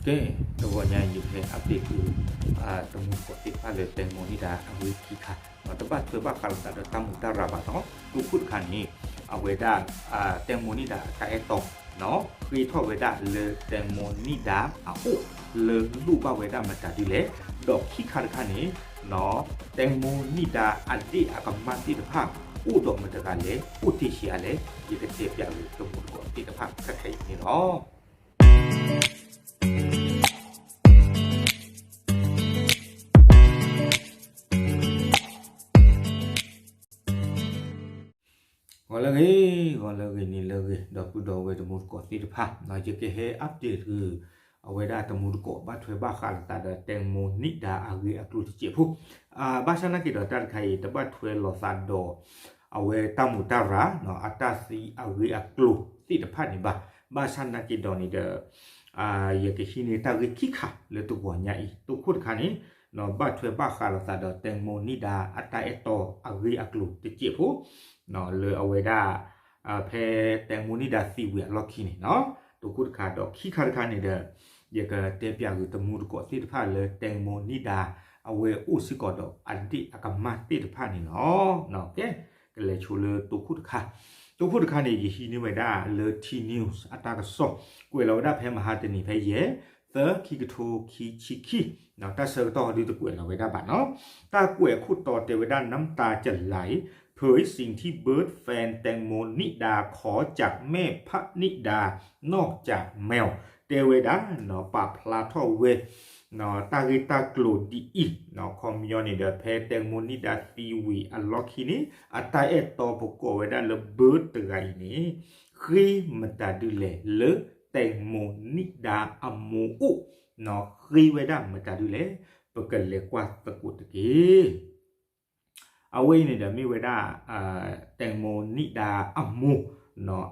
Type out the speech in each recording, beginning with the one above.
ကဲ, တဂီၤညါအံၤ ယဟဲ update သု တမူတကိးသ့ၣ်တဖၣ်လၢ တဲမိၣ်နံၣ်ဒါအဂ့ၢ်ခံခါ, တဘၣ်ထွဲဘၣ်ဃးလိာ်သးဒီးတၢ်မူးတၢ်ရၤဘၣ်နီၤ. တိခိၣ်တခါန့ၣ် အဝဲဒၣ် တဲမိၣ်နံၣ်ဒါအတၢ်အဲၣ်တီ ဃ့ထီၣ်ဝဲဒၣ်လၢတဲမိၣ်နံၣ်ဒါအအိၣ် လၢလိၣ်ဘၣ်ဝဲဒၣ်မတၤဒ်လဲၣ်, ဒီးခံခါတခါန့ၣ် တဲမိၣ်နံၣ်ဒါအဒ့ၣ်အကမၢ်သ့ၣ်တဖၣ် အိၣ်ဒီးမတၤတဂၤလဲၣ်, အိၣ်တ့ၢ်ဆံးအါလဲၣ်, ယကတဲပျးသုတမူတကိးသ့ၣ်တဖၣ်ခဲခဲအံၤန့ၣ်လီၤ. ဂီၤလၢအဂ့ၤ, ဂီၤလၢအဂ့ၤ, နံၤလၢအဂ့ၤ, ဒီပုၢ်ဒီဝဲၢ်တမူတကိးသ့ၣ်တဖၣ်, ယကဟဲ update သု အဝဲဒၣ်တမူတကိးဘၣ်ထွဲဘၣ်ဃးလိာ်သးဒီးတဲမိၣ်နံၣ်ဒါအဂ့ၢ်အကျိၤတစဲးဖိ, ဘၣ်ဆၣ်နာ်က့ဒီးတၢ်တခါအံၤ တဘၣ်ထွဲလိာ်သးဒီး အဝဲတၢ်မူးတၢ်ရၤ အတၢ်သံအဂ့ၢ်အကျိၤသ့ၣ်တဖၣ်န့ၣ်ဘၣ်. ဘၣ်ဆၣ်နာ်က့ဒီးန့ၣ်ဒီး ယကဟံးန့ၢ်တၢ်ဂ့ၢ်ခံခါလၢတဂီၤညါအံၤ, တိခိၣ်တခါန့ၣ် ဘၣ်ထွဲဘၣ်ဃးလိာ်သးဒီးတဲမိၣ်နံၣ်ဒါအတၢ်အဲၣ်တီအဂ့ၢ်အကျိၤတစဲးဖိ လၢအဝဲဒၣ် ဖဲတဲမိၣ်နံၣ်ဒါသံဝံၤအလီၢ်ခံန့ၣ်နီၤ, တိခိၣ်တခါဒီးခံခါတခါန့ၣ်ဒီး ယကတဲပျးသုတမူတကိးသ့ၣ်တဖၣ်လၢတဲမိၣ်နံၣ်ဒါ အဝဲအိၣ်စ့ၢ်ကီးဒီးအဒ့ၣ်အကမၢ်သ့ၣ်တဖၣ်န့ၣ်လီၤ. ကဲ, ကလဲၤဆိလၢတိခိၣ်တခါ, တိခိၣ်တခါန့ၣ် ယဟံးန့ၢ်ဝဲဒၣ်လၢ T News အတၢ်ကစီၣ် ကွဲးလီၤဝဲဒၣ်ဖဲမဟါတနံၤဖဲယဲၢ် သၢ ခံကထိခံဆံခံ, တၢ်ဆၢကတီၢ်ဒုးတကွဲးလီၤဝဲဒၣ်ဘၣ်နီၤ. တၢ်ကွဲးအခိၣ်တီတဲဝဲဒၣ် น้ำตาจะไหล เผยสิ่งที่เบิร์ดแฟนแตงโมนิดาขอจากแม่พนิดา นอกจากแมว တဲဝဲဒၣ် ပာ်ဖျါထီၣ်ဝဲ တၢ်ဂ့ၢ်တၢ်ကျိၤဒ်အံၤ, ခီပညီန့ၣ်ဒီး ဖဲတဲမိၣ်နံၣ်ဒါသံဝံၤအလီၢ်ခံန့ၣ် အတၢ်အဲၣ်တီပကိးဝဲဒၣ်လၢ Bird တဂၤအံၤန့ၣ် ဃ့မတၤဒုလဲၣ်လၢတဲမိၣ်နံၣ်ဒါအမိၢ်အိၣ်, ဃ့ဝဲဒၣ်မတၤဒုလဲၣ်, ပကလဲၤကွၢ်သကိးတက့ၢ်. အဝဲအံၤန့ၣ်ဒီးမ့ၢ်ဝဲဒၣ် တဲမိၣ်နံၣ်ဒါအမိၢ်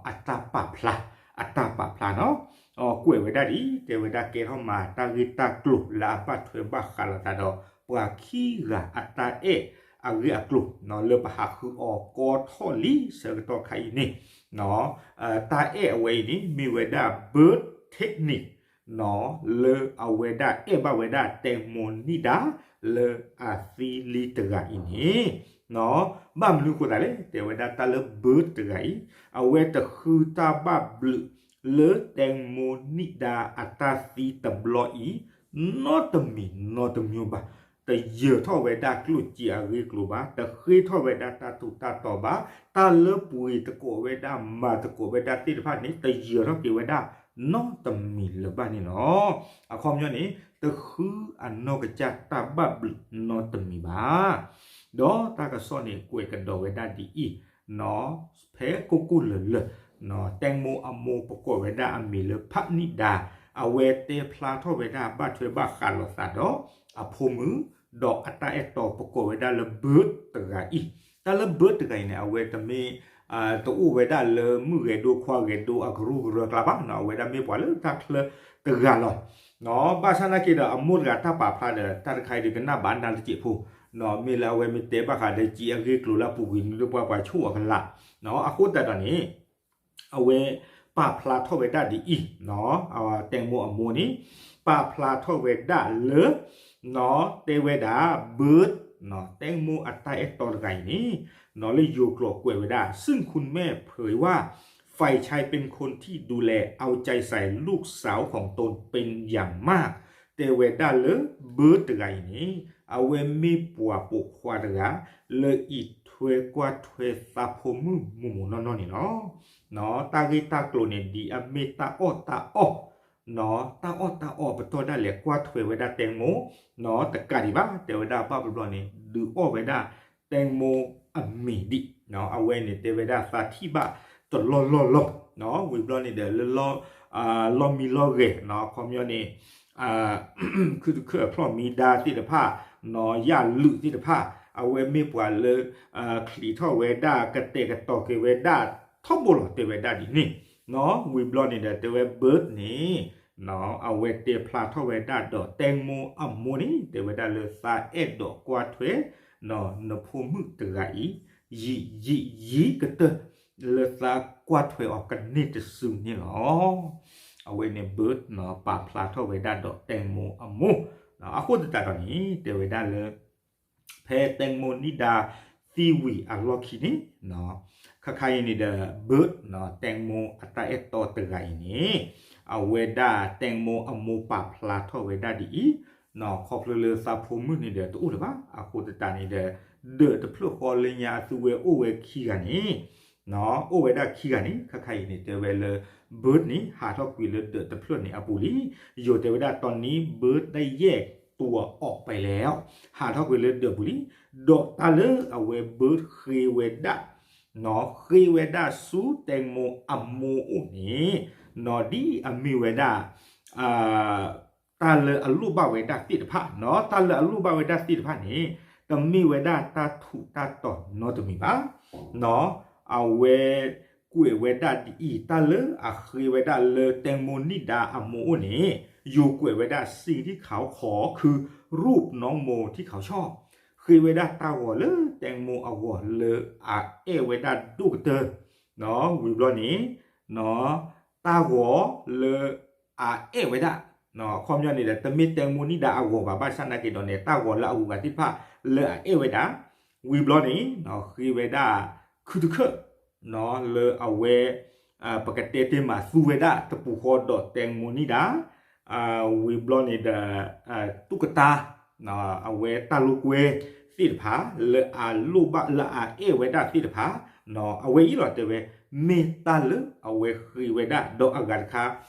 အတၢ်ပာ်ဖျါ, အတၢ်ပာ်ဖျါနီၤ, ကွဲးဝဲဒၣ်ဒ်အံၤ, တဲဝဲဒၣ်ကဲထီၣ်မးတၢ်ဂ့ၢ်တၢ်ကျိၤလၢအဘၣ်ထွဲဘၣ်ဃးလိာ်သးဒီး ပှၤခံဂၤအတၢ်အဲၣ်အဂ့ၢ်အကျိၤ လၢပဟးဃုအီၤကီထီၣ်လံဆၢကတီၢ်ခါအံၤန့ၣ်, တၢ်အဲၣ်အဝဲအံၤန့ၣ် မ့ၢ်ဝဲဒၣ် Bird Technique လၢအဝဲဒၣ်အဲၣ်ဘၣ်ဝဲဒၣ်တဲမိၣ်နံၣ်ဒါ လၢအသံလံတဂၤအံၤန့ၣ်, ဘၣ်မနုၤအဃိသတးလဲၣ်, တဲဝဲဒၣ်တၢ်လၢ Bird တဂၤအံၤ အဝဲတဃုတၢ်ဘၣ်ဘျုးလၢတဲမိၣ်နံၣ်ဒါအတၢ်သံတဘျီအံၤ နီတမံၤနီတမံၤဘၣ်, တယၢၤထီၣ်ဝဲဒၣ်ကျိၣ်စ့အဂ့ၢ်ကျိၤဘၣ်, တဃ့ထီၣ်ဝဲဒၣ်တၢ်ထူးတၢ်တီၤဘၣ်, တၢ်လၢပှ့ၤသကိးဝဲဒၣ်မၤသကိးဝဲဒၣ်သ့ၣ်တဖၣ်န့ၣ် တယၢၤထီၣ်က့ၤဝဲဒၣ်နီတမံၤလၢၤဘၣ်န့ၣ်လီၤ. အခီပညီန့ၣ် တဃုအနီၢ်ကစၢ်တၢ်ဘၣ်ဘျုးနီတမံၤဘၣ်. ဒီးတၢ်ကစီၣ်န့ၣ် ကွဲးကဒီးဝဲဒၣ်ဒ်အံၤ, ဖဲကိၣ်ကိၣ်လၢၤလၢၤ, တဲမိၣ်အမိၢ်ပကိးဝဲဒၣ်အမံၤလၢ ဖးနံၣ်ဒါ, အဝဲတဲဖျါထီၣ်ဝဲဒၣ်ဘၣ်ထွဲဘၣ်ဃးလိာ်သးဒီးအဖိမုၣ်, ဒီးအတၢ်အဲၣ်တီပကိးဝဲဒၣ်လၢ Bird တဂၤအံၤ, တၢ်လၢ Bird တဂၤအံၤန့ၣ် အဝဲတမ့ၢ် တအိၣ်ဝဲဒၣ်လၢမုၣ်ဂဲၤဒိခွါဂဲၤဒိအကရူၢ်ကရၢကျါဘၣ်, အဝဲဒၣ်မ့ၢ်ပှၤလၢတၢ်ချၢတဂၤလီၤ. ဘၣ်ဆၣ်နာ်က့ဒီးအမိၢ်တဂၤတၢ်ပာ်ဖျါဒီး တၢ်တခါအံၤဒုးကနၣ်ဘၣ်နၤတစဲးဖိ, မ့ၢ်လၢအဝဲမ့ၢ်တဲဘၣ်ဃးဒီးစံးအဂ့ၢ်ကျိၤလၢအပူၤကွံာ်န့ၣ် လၢပှၤပှၤဆိၣ်အကလး, အဃိသတးဒီးန့ၣ် အဝဲပာ်ဖျါထီၣ်ဝဲဒၣ်ဒ်အံၤ, တဲမိၣ်အမိၢ်န့ၣ် ပာ်ဖျါထီၣ်ဝဲဒၣ်လၢ တဲဝဲဒၣ် Bird, တဲမိၣ်အတၢ်အဲၣ်တီတဂၤအံၤန့ၣ် လၢယိၤကျိာ်ကွဲးဝဲဒၣ် ซึ่งคุณแม่เผยว่า ฝ่ายชายเป็นคนที่ดูแลเอาใจใส่ลูกสาวของตนเป็นอย่างมาก တဲဝဲဒၣ်လၢ Bird တဂၤအံၤန့ၣ် အဝဲမ့ၢ်ပှၤပိာ်ခွါတဂၤ လၢအံးထွဲကွၢ်ထွဲသးဖိမုၣ်မိၢ်မိၢ်နီၢ်နီၢ်န့ၣ်လီၤ. တၢ်ဂ့ၢ်တၢ်ကျိၤန့ၣ် ဒ်အမ့ၢ်တၢ်အီၣ်တၢ်အီ, တၢ်အီၣ်တၢ်အီပတီၢ်ဒၣ်လဲာ်ကွၢ်ထွဲဝဲဒၣ်တဲမိၣ်, တကးဒံးဘၣ် တဲဝဲဒၣ်ဘၣ်ဘျီဘျီန့ၣ် ဒုးအီၣ်ဝဲဒၣ်တဲမိၣ်အမံၤဒံး, အဝဲန့ၣ်တဲဝဲဒၣ်သးထံၣ်ဘၣ်တလီၢ်လီၢ်လီၢ်, ဝံၤဘျီန့ၣ်ဒီးလၢ လီၢ်မံလီၢ်ဂဲၤ ခီပညီန့ၣ် ခုတခုအဖျီၣ်မံဒါသ့ၣ်တဖၣ်, နီၢ်ယၣ်လုးသ့ၣ်တဖၣ်, အဝဲမ့ၢ်ပှၤလၢ ချံးထီၣ်ဝဲဒၣ် ကတဲာ်ကတီၤက့ၤဝဲဒၣ်ထီဘိလီၤ တဲဝဲဒၣ်ဒ်န့ၣ်, ဝံၤဘျီန့ၣ်ဒီးတဲဝဲ Bird န့ၣ် အဝဲတဲဖျါထီၣ်ဝဲဒၣ်ဒီးတဲမိၣ်အမိၢ်န့ၣ် တဲဝဲဒၣ်လၢသးအဲၣ်ဒိးကွၢ်ထွဲ နဖိမုၣ်တဂၤအံၤ ယံာ်ယံာ်ယံာ်ကတၢၢ် လၢသးကွၢ်ထွဲအီၤကန့ၢ်တစုန့ၣ်လီၤ. အဝဲန့ၣ် Bird ပာ်ဖျါထီၣ်ဝဲဒၣ်ဒီး แตงโม အမိၢ်, အဃိသတးဒီးန့ၣ် တဲဝဲဒၣ်လၢ ဖဲ แตงโม นิดาသံဝံၤအလီၢ်ခံန့ၣ် ခါခါအံၤန့ၣ်ဒီး Bird แตงโม အတၢ်အဲၣ်တီတဂၤအံၤန့ၣ် အဝဲဒၣ် แตงโม အမိၢ်ပာ်ဖျါထီၣ်ဝဲဒၣ်ဒ်အံၤ ခီဖျိလၢသးဖိမုၣ်န့ၣ်ဒီးတအိၣ်လၢၤဘၣ်. အဃိသတးန့ၣ်ဒီး ဒၢးတဖျၢၣ်ဃီလၢညါအသုဝဲအိၣ်ဝဲခံဂၤန့ၣ် အိၣ်ဝဲဒၣ်ခံဂၤန့ၣ် ခါခါအံၤန့ၣ် တဲဝဲလၢ Bird န့ၣ် ဟးထီၣ်ကွံာ်လၢဒၢးတဖျၢၣ်န့ၣ်အပူၤလံ. ယိၤတဲဝဲဒၣ် ตอนนี้ Bird ได้แยกตัวออกไปแล้ว ဟးထီၣ်ကွံာ်လၢဒၢးပူၤလံ. ဒီးတၢ်လၢအဝဲ Bird ဃ့ဝဲဒၣ် ဃ့ဝဲဒၣ်ဆူ แตงโม အမိၢ်အိၣ်န့ၣ် ဒ်အမ့ၢ်ဝဲဒၣ် တၢ်လၢအလိၣ်ဘၣ်ဝဲဒၣ်သ့ၣ်တဖၣ်, တၢ်လၢအလိၣ်ဘၣ်ဝဲဒၣ်သ့ၣ်တဖၣ်န့ၣ် တမ့ၢ်ဝဲဒၣ်တၢ်ထူးတၢ်တီၤနီတမံၤဘၣ်. အဝဲကွဲးဝဲဒၣ်ဒ်အံၤ, တၢ်လၢအဃ့ဝဲဒၣ်လၢ แตงโม นิดา အမိၢ်အိၣ်န့ၣ် ယိၤကွဲးဝဲဒၣ် สิ่งที่เขาขอคือรูปน้องโมที่เขาชอบ ဃ့ဝဲဒၣ်တၢ်ဂီၤလၢ แตงโม အဂီၤလၢအအဲၣ်ဝဲဒၣ်ဒိၣ်ကတၢၢ် ဝံၤဘျီန့ၣ် တၢ်ဂီၤလၢအအဲၣ်ဝဲဒၣ် အခီပညီန့ၣ်ဒီး တမ့ၢ် แตงโม นิดา အဂီၤဘၣ်, ဘၣ်ဆၣ်သနာ်က့ဒီးန့ၣ် တၢ်ဂီၤလၢအဂုၤအဂၤသ့ၣ်တဖၣ်လၢအအဲၣ်ဝဲဒၣ်, ဝံၤဘျီန့ၣ် ဃ့ဝဲဒၣ် ခုတခၢၣ် လၢအဝဲ ပကတဲတ့ၢ်မး သူဝဲဒၣ်တပူၤဃီဒီး แตงโม นิดา ဝံၤဘျီန့ၣ်ဒီး ตุ๊กตา အဝဲတၢ်လိာ်ကွဲသ့ၣ်တဖၣ် လၢအလိၣ်ဘၣ် လၢအအဲၣ်ဝဲဒၣ်သ့ၣ်တဖၣ် အဝဲအံၤလီၤတဲဝဲ မ့ၢ်တၢ်လၢအဝဲဃ့ဝဲဒၣ် ဒီးအဂၤတခါ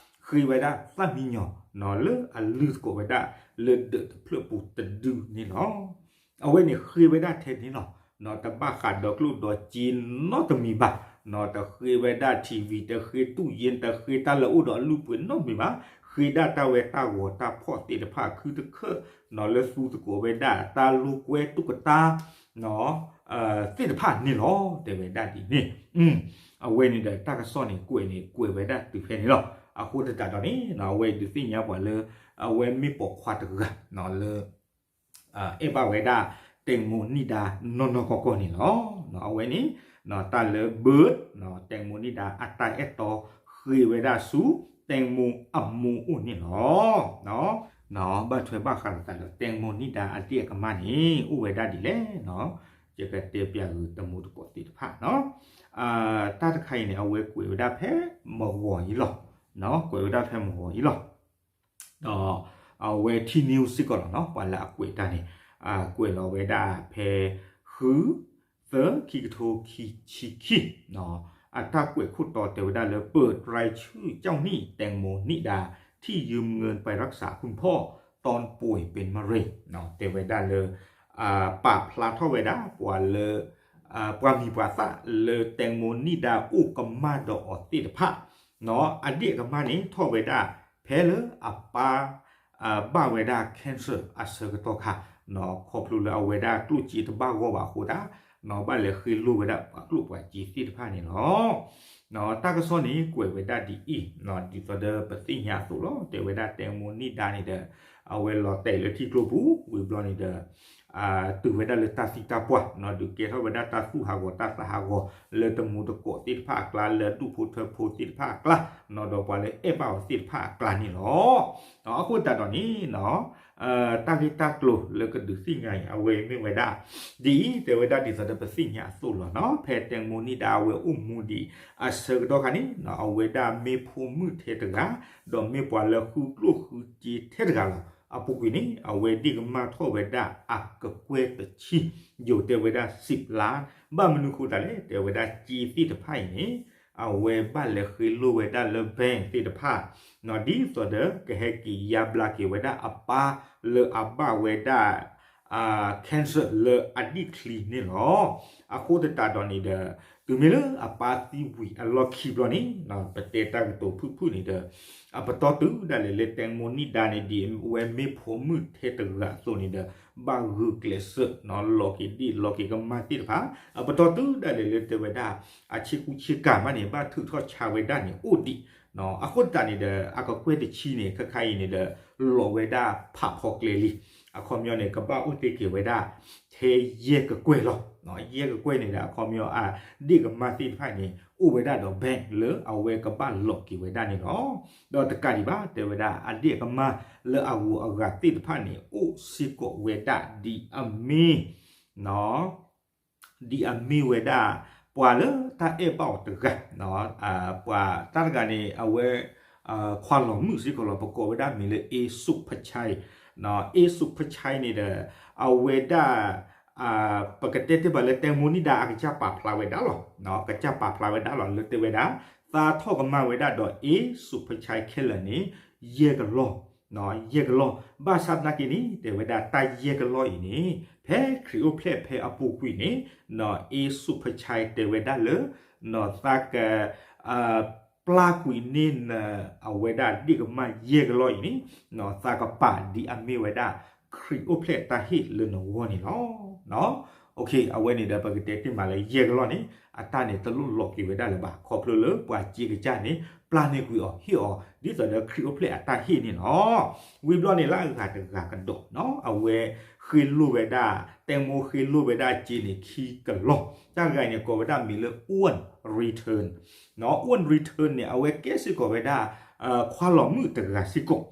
ဃ့ဝဲဒၣ်သၣ်မံညီၤ လၢအလုၢ်သကိးဝဲဒၣ် လၢဒၢးတဖျၢၣ်ပူၤတဒုန့ၣ်လီၤ. အဝဲန့ၣ်ဃ့ဝဲဒၣ်ထဲန့ၣ်လီၤ. တဘၣ်ဃးဒီးကျိၣ်ဒီးစ့နီတမံၤဘၣ်. တဃ့ဝဲဒၣ် ထံၣ်ဝံၤ, တဃ့တူၢ်ယ့ၣ်, တဃ့တၢ်လၢအိၣ်ဒီးအလုၢ်အပှ့ၤနီတမံၤဘၣ်. ဃ့ဒၣ်တၢ်ဝဲတၢ်ဂီၤတၢ်ဖီၣ်သ့ၣ်တဖၣ်ခုတခၢၣ် လၢသူသကိးဝဲဒၣ်တၢ်လိာ်ကွဲ ตุ๊กตา သ့ၣ်တဖၣ်န့ၣ်လီၤ. တဲဝဲဒၣ်ဒ်န့ၣ် အဝဲန့ၣ်ဒီးတၢ်ကစီၣ်န့ၣ် ကွဲးန့ၣ် ကွဲးဝဲဒၣ်တုၤဖဲန့ၣ်လီၤ. အဃိသတးဒီးန့ၣ် အဝဲဒုးသ့ၣ်ညါပှၤလၢ အဝဲမ့ၢ်ပိာ်ခွါတဂၤ လၢ အဲၣ်ဘၣ်ဝဲဒၣ် แตงโม นิดา နီၢ်နီၢ်ကီၢ်ကီၢ်န့ၣ်လီၤ. အဝဲန့ၣ် တၢ်လၢ Bird แตงโม นิดา အတၢ်အဲၣ်တီ ဃ့ဝဲဒၣ်ဆူ แตงโม အမိၢ်အိၣ်န့ၣ်လီၤ. ဘၣ်ထွဲဘၣ်ဃးလိာ်သးဒီး แตงโม นิดา အဒ့ၣ်အကမၢ်န့ၣ် အိၣ်ဝဲဒၣ်ဒ်လဲၣ်. ယကတဲပျးဂုာ်တမူတကိးသ့ၣ်တဖၣ် တၢ်တခါအံၤန့ၣ် အဝဲကွဲးဝဲဒၣ်ဖဲမုၢ်ဂီၤအံၤလီၤ. ကွဲးဝဲဒၣ်ဖဲမုၢ်ဂီၤအံၤလီၤ. ဒီးအဝဲထံနံစ့ၢ်ကီးလီၤနီၤ ပှၤလၢအကွဲးတၢ်န့ၣ် ကွဲးလီၤဝဲဒၣ်ဖဲ ဃု သၢ ခံကထိခံဆံခံ အတၢ်ကွဲးခိၣ်တီတဲဝဲဒၣ်လၢ เปิดรายชื่อเจ้าหนี้แตงโมนิดาที่ยืมเงินไปรักษาคุณพ่อตอนป่วยเป็นมะเร็ง တဲဝဲဒၣ်လၢ ပာ်ဖျါထီၣ်ဝဲဒၣ် ပှၤလၢ ပှၤမံၤပှၤသၣ်လၢ แตงโมนิดา အိၣ်ကမၣ်ဒီးအီၤသ့ၣ်တဖၣ် အဒ့ၣ်အကမၢ်န့ၣ် ထီၣ်ဝဲဒၣ် ဖဲလၢအပၢ် ဘၣ်ဝဲဒၣ် cancer အဆၢကတီၢ်ခါ ခီဖျိလၢအဝဲဒၣ်ကျိၣ်စ့တဘၣ်ဂီၢ်ဘၣ်အဃိသတး ဘၣ်လဲၤဃ့လိၢ်ဝဲဒၣ်ပှၤကျိၣ်ပှၤစ့သ့ၣ်တဖၣ်န့ၣ်လီၤ. တၢ်ကစီၣ်န့ၣ် ကွဲးဝဲဒၣ်ဒ်အံၤ ဒ်သိးဒီးပသ့ၣ်ညါအသိးလီၤ. တဲဝဲဒၣ် แตงโมนิดา န့ၣ်ဒီး အဝဲလီၤတဲာ်လၢထံကျိပူၤ ဝံၤဘျီန့ၣ်ဒီး တုၤဝဲဒၣ်လၢတၢ်သံတၢ်ပှၢ် ဒုးကဲထီၣ်ဝဲဒၣ်တၢ်သူၣ်ဟးဂီၤတၢ်သးဟးဂီၤ လၢတမူတကိးသ့ၣ်တဖၣ်အကျါ လၢအဒူၣ်ဖိထၢဖိသ့ၣ်တဖၣ်အကျါ ဒီးပှၤလၢအဲၣ်ဘၣ်အီၤသ့ၣ်တဖၣ်အကျါန့ၣ်လီၤ. အဃိသတးဒီးန့ၣ် တၢ်ဂ့ၢ်တၢ်ကျိၤလၢကဒုးသ့ၣ်ညါအံၤ အဝဲမ့ၢ်ဝဲဒၣ် ဒ်အံၤ တဲဝဲဒၣ်ဒ်သိးဒီးပသ့ၣ်ညါအသိးလီၤနီၤ ဖဲ แตงโมนิดา အဝဲအိၣ်မူဒံးအဆၢကတီၢ်ခါန့ၣ် အဝဲဒၣ်မ့ၢ်ဖိမုၣ်ထဲတဂၤ ဒီးမ့ၢ်ပှၤလၢဃုကျိၣ်ဃုစ့ထဲတဂၤလီၤ. အပူၤကွံာ်န့ၣ် အဝဲဒ့ၣ်ကမၢ်ထီၣ်ဝဲဒၣ်အကကွဲၢ်တဆံ ယိၤတဲဝဲဒၣ် สิบล้าน ဘၣ်မနုၤဃိသတးလဲၣ် တဲဝဲဒၣ်စ့သ့ၣ်တဖၣ်အံၤန့ၣ် အဝဲဘၣ်လဲၤဃ့လိၢ်ဝဲဒၣ်လၢ bank သ့ၣ်တဖၣ် ဒ်သိးဒီးကဟဲက့ၤယါဘျါက့ၤဝဲဒၣ်အပၢ်လၢအဘၣ်ဝဲဒၣ် cancer လၢအဒံၣ်ချံန့ၣ်လီၤ. အဃိသတးဒီးန့ၣ်ဒီး တုၤမ့ၢ်လၢအပၢ်သံဝံၤအလီၢ်ခံဘျီန့ၣ် ပတဲတၢ်ကတိၤဖုၣ်ဖုၣ်န့ၣ်ဒီး အပတီၢ်တုၤဒၣ်လဲာ်လၢ แตงโมนิดา န့ၣ် ဒ်အဝဲမ့ၢ်ဖိမုၣ်ထဲတဂၤအသိးန့ၣ်ဒီး ဘၣ်ဂုာ်ကျဲးစၢး လီၤက့ၤဒ့ၣ်လီၤက့ၤကမၢ်သ့ၣ်တဖၣ် အပတီၢ်တုၤဒၣ်လဲာ်လၢတဲဝဲဒၣ် အဆ့ကူဆ့ကၤမးန့ၣ် ဘၣ်ထုးထီၣ်ဆါဝဲဒၣ်န့ၣ်အိၣ်ဒံး အဃိသတးန့ၣ်ဒီး အကကွဲၢ်တဆံန့ၣ် ခဲခါအံၤန့ၣ်ဒီး လီၤဝဲဒၣ်ဖးဖီကျဲလံ. အခီပညီန့ၣ် ကဘၣ်အိၣ်တ့ၢ်က့ၤဝဲဒၣ် ထဲယဲၢ်ကကွဲၢ်လီၤ. ယဲၢ်ကကွဲၢ်န့ၣ်ဒီး အခီပညီအဒ့ၣ်ကမၢ်သ့ၣ်တဖၣ်န့ၣ် အိၣ်ဝဲဒၣ်ဒီး bank လၢအဝဲကဘၣ်လီၤက့ၤဝဲဒၣ်န့ၣ်လီၤ. ဒီးတကးဒံးဘၣ် တဲဝဲဒၣ် အဒ့ၣ်အကမၢ်လၢအဂုၤအဂၤသ့ၣ်တဖၣ်န့ၣ် အိၣ်စ့ၢ်ကီးဝဲဒၣ်ဒ်အမ့ၢ် ဒ်အမ့ၢ်ဝဲဒၣ် ပှၤလၢတၢ်အဲၣ်ဘၣ်အီၤတဂၤ, ပှၤတၢ်တဂၤန့ၣ် အဝဲ ခွါလီၤမုၣ်စ့ၢ်ကီးလီၤ. ပကိးဝဲဒၣ်မ့ၢ်လၢ A Sukpachai, A Sukpachai န့ၣ်ဒီး အဝဲဒၣ် ပကတဲတ့ၢ်ဘၣ်လၢ တဲမိၢ်နံၣ်ဒါ အကစၢ်ပာ်ဖျါဝဲဒၣ်လီၤ. ကစၢ်ပာ်ဖျါဝဲဒၣ်လီၤ လၢတဲဝဲဒၣ် သါထီၣ်ကမၣ်ဝဲဒၣ်ဒီး A Sukpachai ခဲလၢာ်န့ၣ် ယဲၢ်ကလီၢ်, ယဲၢ်ကလီၢ်. ဘၣ်ဆၣ်သနာ်က့န့ၣ် တဲဝဲဒၣ် တၢ်ယဲၢ်ကလီၢ်အံၤန့ၣ် ဖဲခရံာ်အိၣ်ဖျဲၣ်ဖဲအပူၤကွံာ်န့ၣ် A Sukpachai တဲဝဲဒၣ်လၢ သးက ပျၢ်ကွံာ်န့ၢ်န အဝဲဒၣ်ဒ့ၣ်ကမၢ်ယဲၢ်ကလီၢ်အံၤန့ၣ် သးကပာ်ဒ်အမ့ၢ်ဝဲဒၣ် ခရံာ်အိၣ်ဖျဲၣ်တၢ်ဟ့ၣ်လၢနဂီၢ်န့ၣ်လီၤ. အဝဲန့ၣ်ဒီး ပကတဲတ့ၢ်မးလၢ ယဲၢ်ကလီၢ်န့ၣ် အတၢ်န့ၣ်တလိၣ်လီၤက့ၤဝဲဒၣ်လၢၤဘၣ် ခီဖျိလၢပှၤစ့ကစၢ်န့ၣ် ပျၢ်န့ၢ်ကွံာ်အီၤဟ့ၣ်အီၤ ဒ်သိးဒီးခရံာ်အိၣ်ဖျဲၣ်အတၢ်ဟ့ၣ်န့ၣ်လီၤ. ဝံၤဘျီန့ၣ် လၢအဂၤတဂၤကဒီး အဝဲဃ့လိၢ်ဝဲဒၣ် တဲမိၢ်ဃ့လိၢ်ဝဲဒၣ်စ့န့ၣ် ခံကလီၢ်. တၢ်တဂၤအံၤန့ၣ် ကိးဝဲဒၣ်မံၤလၢ Owen Return, Owen Return န့ၣ် အဝဲကဲစ့ၢ်ကီးဝဲဒၣ် ခွါလီၤမုၣ်တဂၤစ့ၢ်ကီး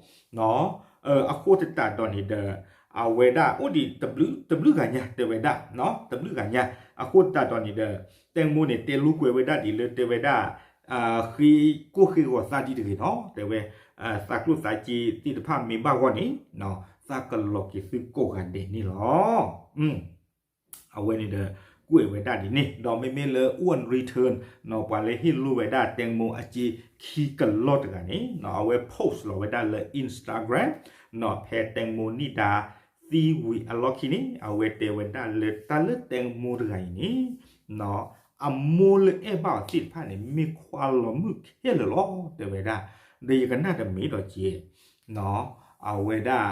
အဃိသတးဒီးန့ၣ်ဒီး အဝဲဒၣ်အိၣ်ဒံးတဘျုးဂၤညါ တဲဝဲဒၣ် တဘျုးဂၤညါ အဃိသတးဒီးန့ၣ်ဒီး တဲမိၢ်န့ၣ် တဲလိာ်ကွဲဝဲဒၣ်ဒ်လၢတဲဝဲဒၣ် ဃ့ကိၢ်ဃ့ဂီၤသးဒ်တဂ့ၤနီၤ တဲဝဲ သးကျိၣ်သးစ့သ့ၣ်တဖၣ်မ့ၢ်ဘၣ်ဂီၢ်န့ၣ် သးကလီၤက့ၤသုကိးဂၤဒဲးန့ၣ်လီၤ. အဝဲန့ၣ်ဒီး ကွဲးဝဲဒၣ်ဒ်န့ၣ် ဒီးမ့မ့ၢ်လၢ Owen Return နီၤ ပှၤလၢဟ့ၣ်လိၢ်ဝဲဒၣ် တဲမိၢ်အစ့ခံကလီၢ်တဂၤန့ၣ် အဝဲ post လီၤဝဲဒၣ်လၢ Instagram နီၤ ဖဲ တဲမိၢ်နံၣ်ဒါ သံဝံၤအလီၢ်ခံန့ၣ် အဝဲတဲဝဲဒၣ်လၢတၢ်လၢ တဲမိၢ်တဂၤအံၤန့ၣ် အမိၢ်လၢအဲၣ်ဘၣ်အီၤသ့ၣ်တဖၣ်န့ၣ် မ့ၢ်ခွါလီၤမုၣ်ခဲလၢာ်လီၤ တဲဝဲဒၣ် ဒီးယကနၣ်တမ့ၢ်ဒီးကဲ အဝဲဒၣ်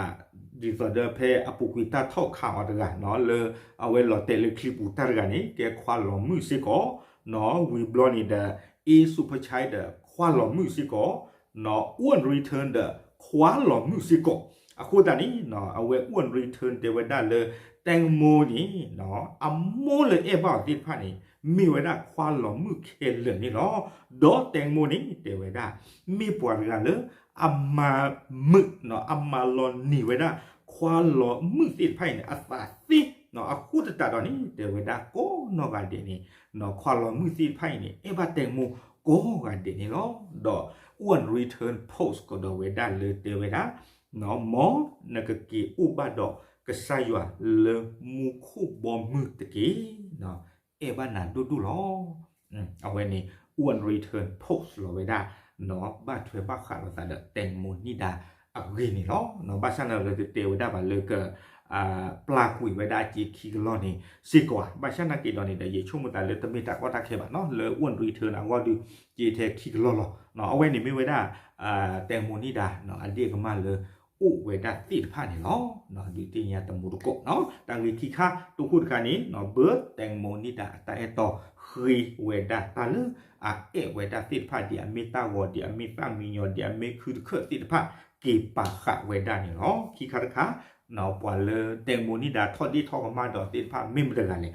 ဒ်သိးဒီးဖဲအပူၤကွံာ်တၢ်ထီၣ်ခးအီၤတဂၤနီၤ လၢအဝဲလီၤတဲာ်လၢချံပူၤတၢ်တဂၤန့ၣ် ကဲခွါလီၤမုၣ်စ့ၢ်ကီး နီၤ ဝံၤဘျီန့ၣ်ဒီး A Sukpachai ဒီးခွါလီၤမုၣ်စ့ၢ်ကီး နီၤ Owen Return ဒီးခွါလီၤမုၣ်စ့ၢ်ကီး အဃိသတးန့ၣ် အဝဲ Owen Return တဲဝဲဒၣ်လၢ တဲမိၢ်န့ၣ် အမိၢ်လၢအဲၣ်ဘၣ်အီၤသ့ၣ်တဖၣ်န့ၣ် မ့ၢ်ဝဲဒၣ်ခွါလီၤမုၣ်ခဲလၢာ်န့ၣ်လီၤ. ဒီးတဲမိၢ်န့ၣ် တဲဝဲဒၣ် မ့ၢ်ပှၤတဂၤလၢ အမၤမုာ် အမၤလီၤနံၤဝဲဒၣ် ခွါလီၤမုၣ်သ့ၣ်တဖၣ်အံၤန့ၣ် အသးသ့ အဃိသတးဒီးန့ၣ် တဲဝဲဒၣ်ကိးနီၢ်ဂၤဒဲးန့ၣ် ခွါလီၤမုၣ်သ့ၣ်တဖၣ်အံၤန့ၣ် အဲၣ်ဘၣ်တဲမိၢ်ကိးဂၤဒဲးန့ၣ်လီၤ. ဒီး Owen Return post ကဒီးဝဲဒၣ်လၢတဲဝဲဒၣ် မ်နကက့ၤအိၣ်ဘၣ်ဒီးကစၢ်ယွၤလၢမူခိၣ်ဘီမုၢ်တက့ၢ်. အဲၣ်ဘၣ်နၤဒိၣ်ဒိၣ်လီၤ. အဝဲန့ၣ် Owen Return post လီၤဝဲဒၣ် ဘၣ်ထွဲဘၣ်ဃးလိာ်သးဒီး တဲမိၢ်နံၣ်ဒါအဂ့ၢ်န့ၣ်လီၤ. ဘၣ်ဆၣ်န့ၣ်လၢတတဲဝဲဒၣ်ဘၣ်လၢက ပျၢ်ကွံာ်ဝဲဒၣ်စ့ခံကလီၢ်န့ၣ်စ့ၢ်ကီးဧါ. ဘၣ်ဆၣ်သနာ်က့ဒီးန့ၣ်ဒီး ယဆိကမိၣ်သးလၢတမ့ၢ်တၢ်ကီတၢ်ခဲဘၣ်နီၤ လၢ Owen Return အဂီၢ်ဒုး စ့ထဲခံကလီၢ်လီၤ. အဝဲန့ၣ်မ့ၢ်ဝဲဒၣ် တဲမိၢ်နံၣ်ဒါ အဒ့ၣ်ကမၢ်လၢ အိၣ်ဝဲဒၣ်သ့ၣ်တဖၣ်န့ၣ်လီၤ. ဒုးသ့ၣ်ညါတမူတကိးနီၤ တၢ်ဂ့ၢ်ခံခါ တိခိၣ်တခါန့ၣ် ဘၢ တဲမိၢ်နံၣ်ဒါ အတၢ်အဲၣ်တီ ဃ့ဝဲဒၣ်တၢ်လၢအအဲၣ်ဝဲဒၣ်သ့ၣ်တဖၣ် ဒ်အမ့ၢ်တၢ်ဂီၤ ဒ်အမ့ၢ်သၣ်မံညီၤ ဒ်အမ့ၢ်ခုတခၢၣ်သ့ၣ်တဖၣ် က့ၤပာ်ဃာ်ဝဲဒၣ်န့ၣ်လီၤ. ခံခါတခါ ပှၤလၢတဲမိၢ်နံၣ်ဒါ ထီၣ်ဒ့ၣ်ထီၣ်ကမၣ်ဒီးသ့ၣ်တဖၣ် မ့ၢ်မတဂၤလဲၣ်.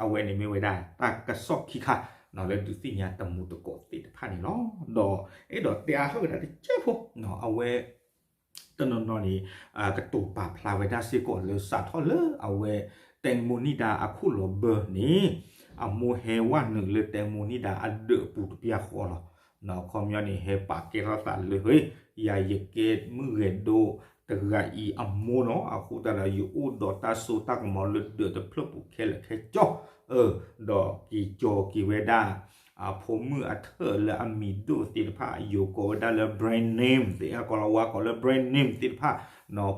အဝဲန့ၣ်မ့ၢ်ဝဲဒၣ် တၢ်ကစီၣ်ခံခါ လၢဒုးသ့ၣ်ညါတမူတကိးသ့ၣ်တဖၣ်န့ၣ်လီၤ. ဒီးအဲၣ်ဒိးတဲအါထီၣ်ကဒါတစဲးဖိ အဝဲ တနီၤနီၤန့ၣ် ကတိၤပာ်ဖျါဝဲဒၣ်စ့ၢ်ကီးလၢစးထီၣ်လၢအဝဲ တဲမိၢ်နံၣ်ဒါအခိၣ်လီၤဘၢန့ၣ် အမိၢ်ဟဲဝဲနုာ်လၢတဲမိၢ်နံၣ်ဒါအဒၢးအပူၤတပျၢ်ဃီလီၤ. ခီပညီန့ၣ် ဟဲပာ်ကဲထီၣ်သးလၢ ဟ့ ယၤယကဲမုၣ်ဂဲၤဒိတဂၤအံၤအမိၢ်နီၤ အဃိသတးဒီး ယအိၣ်ဒီးတၢ်စိတၢ်ကမီၤလၢဒၢးတဖျၢၣ်ပူၤခဲလၢာ်ခဲဆ့ ဒီးက့ၤကၠီၤက့ၤဝဲဒၣ် အဖိမုၣ်အထၢၣ်လၢအမံၤဒိၣ်သ့ၣ်တဖၣ် ယိၤကိးဝဲဒၣ်လၢ brand name သ့ၣ် ကီၢ်လီၤဝါကိးလၢ brand name သ့ၣ်တဖၣ်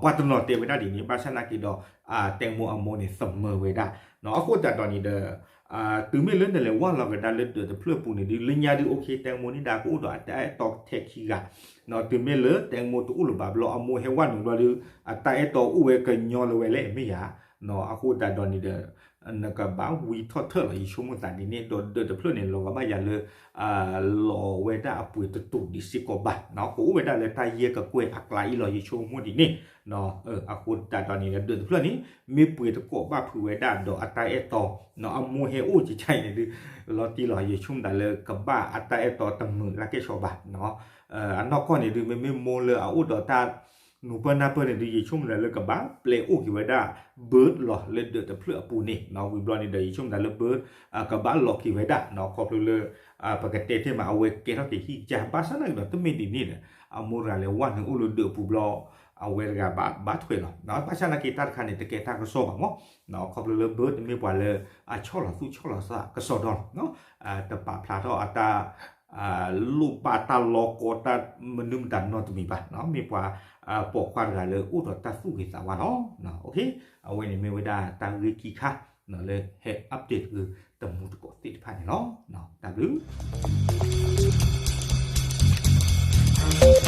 ပှၤတနီၤတဲဝဲဒၣ်ဒ်န့ၣ် ဘၣ်ဆၣ်သနာ်က့ဒီး တဲမိၢ်အမိၢ်န့ၣ် သမၢဝဲဒၣ် အဃိသတးဒီးန့ၣ်ဒီး တုၤမ့ၢ်လၢနလဲၤဝဲလီၤကဒါလၢဒၢးတဖျၢၣ်ပူၤန့ၣ်ဒုး လၢညါဒုး အိၣ်ခ့ တဲမိၢ်နံၣ်ဒါကအိၣ်ဒီးအတၢ်အဲၣ်တီထဲခံဂၤ တုၤမ့ၢ်လၢတဲမိၢ်တအိၣ်လၢၤဘၣ်ဘျီ အမိၢ်ဟဲဝဲနုာ်ဘျီဒုး အတၢ်အဲၣ်တီအိၣ်ဝဲကညီလၢၤဝဲလဲၣ် မ့ၢ်ဧါ. အဃိသတးဒီးန့ၣ်ဒီး နကဘၣ်ဝံထီၣ်ထၢၣ်လီၤ ယဆိကမိၣ်သးဒ်န့ၣ် ဒီးဒၢးတဖျၢၣ်န့ၣ် လီၤဂာ်ဘၣ်ယၤလၢ လီၤဝဲဒၣ်အပှ့ၤတတူာ်ဒံးစ့ၢ်ကီးဘၣ်နီၤ ကအိၣ်ဝဲဒၣ်လၢတၢ်ယဲၢ်ကကွဲၢ်အကျါအံၤလီၤ ယဆိကမိၣ်ဒ်န့ၣ် အဃိသတးဒီးန့ၣ် ဒၢးတဖျၢၣ်န့ၣ် မ့ၢ်ပှ့ၤတကိးဘၣ်ဖုးဝဲဒၣ်ဒီးအတၢ်အဲၣ်တီ အမိၢ်ဟဲအိၣ်ကကါအံၤန့ၣ်ဒုး လီၤတံၢ်လီၤ ယဆိကမိၣ်သးလၢကဘၣ်အတၢ်အဲၣ်တီတမုာ်လၢကဲၣ်ဆိးဘၣ်နီၤ အနီၢ်ကီၢ်န့ၣ်ဒုး မ့မ့ၢ်မိၢ်လၢအအိၣ်ဒီးတၢ် နူၤပၢၢ်နၢ်ပၢၢ်န့ၣ်ဒုး ယဆိကမိၣ်သးလၢကဘၣ်ပျဲအိၣ်က့ၤဝဲဒၣ် bird လီၤလၢဒၢးတဖျၢၣ်အပူၤန့ၣ်နီၤ ဝံၤဘျီန့ၣ်ဒီး ယဆိကမိၣ်သးလၢ bird ကဘၣ်လီၤက့ၤဝဲဒၣ်နီၤ ခီဖျိလၢ ပကတဲတ့ၢ်မး အဝဲကဲထီၣ်က့ၤဟံၣ်ကစၢ် ဘၣ်ဆၣ်သနာ်က့ဒီး တမ့ၢ်ဒ်န့ၣ်ဒီး အမိၢ်တဂၤလဲၤဝဲနုာ်အိၣ်လၢဒၢးအပူၤဘျီ အဝဲတဂၤဘၣ်ထွဲးလီၤ ဘၣ်ဆၣ်သနာ်က့တၢ်တခါန့ၣ် တကဲတၢ်ကစီၣ်ဘၣ်မး ခီဖျိလၢ bird တမ့ၢ်ပှၤလၢ အဆီၣ်လီၤသူၣ်ဆီၣ်လီၤသးကစီၣ်ဒီလီၤ တပာ်ဖျါထီၣ်အတၢ် လိၣ်ဘၣ်တၢ်လီကီတၢ်မနုၤမတၤနီတမံၤဘၣ်, မ့ၢ်ပှၤပိာ်ခွါတဂၤလၢအိၣ်ဒီးတၢ်သူၣ်ဂ့ၤသးဝါလီၤ. အဝဲန့ၣ်မ့ၢ်ဝဲဒၣ်တၢ်ဂ့ၢ်ခံခါလၢဟဲ update ဂ့ၤတမူတကိးသ့ၣ်တဖၣ်န့ၣ်လီၤ. တၢ်ဘျုး